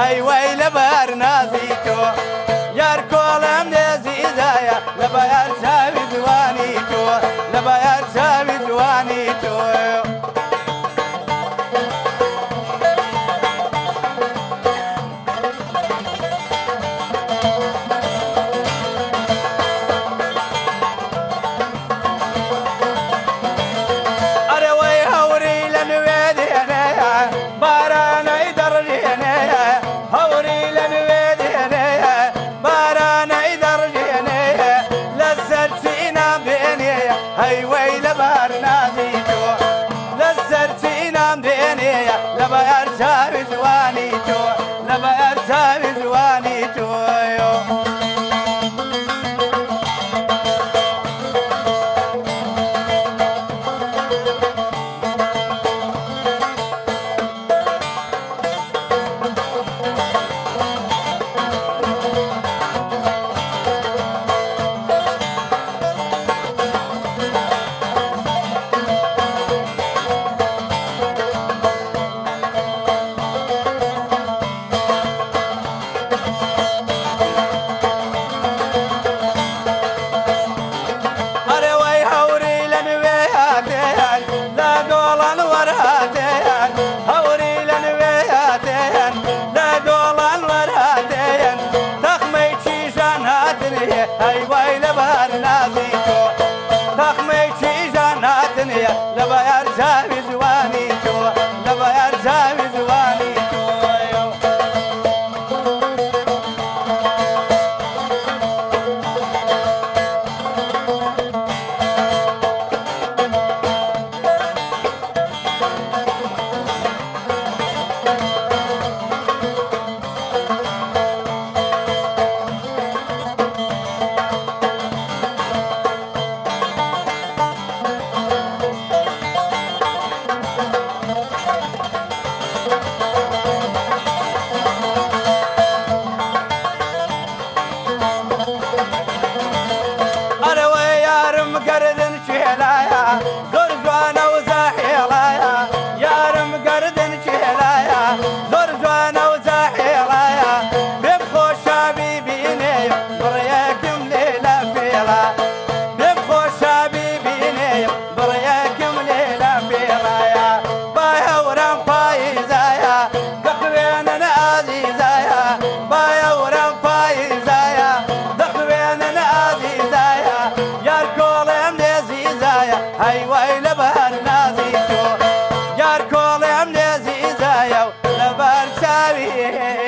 هەی وەی لەبەر نازی تۆ یار کۆڵم لێزیزایە لەبەر چاوی جوانی تۆ لەبەر چاوی جوانی تۆ. ئەرەوەی هەوری لە نوێ دێنەیە بارانەی دەڕژێنەیە هەوری لە نوێ دێنەیە بارانەی دەڕژێنەیە لەسەر چینام دێنەیە هەی وەی لەبەر نازی تۆ لەسەر چینام دێنەیە لەبەر چاوی جوانی تۆ لەبەر چاوی جوانی تۆ. ئەرەوەی هەوری لە نوێ هاتێن لە دۆڵان وەرهاتێن هەوری لە نوێ هاتێن لە دۆڵان وەرهاتێن تەخمەی چیژان هاتنێ هەی وای لەبەر نازی تۆ تەخمەی چیژان هاتنێ لەبەر چاوی جوانی تۆ لەبەر چاوی جوانی تۆ. ئەرەوەی یارم گەردن چێلایە زۆر جوانە و زاحێڵایە یارم گەردن چێلایە زۆر جوانە و زاحێڵایە پێم خۆشە بیبینێ بڕیەکم لێ لە فێڵا پێم خۆشە بیبینێ بڕیەکم لێ لە فێڵایە بای هەورم پاییزایە دەخوێنن ئازیزایە بای هەورم پاییزایە دەخوێنن ئازیزایە یار کۆڵێم لێزیزایە هەی وای لەبەر نازی تۆ یار کۆڵێم لێزیزایە و لەبەر چاوی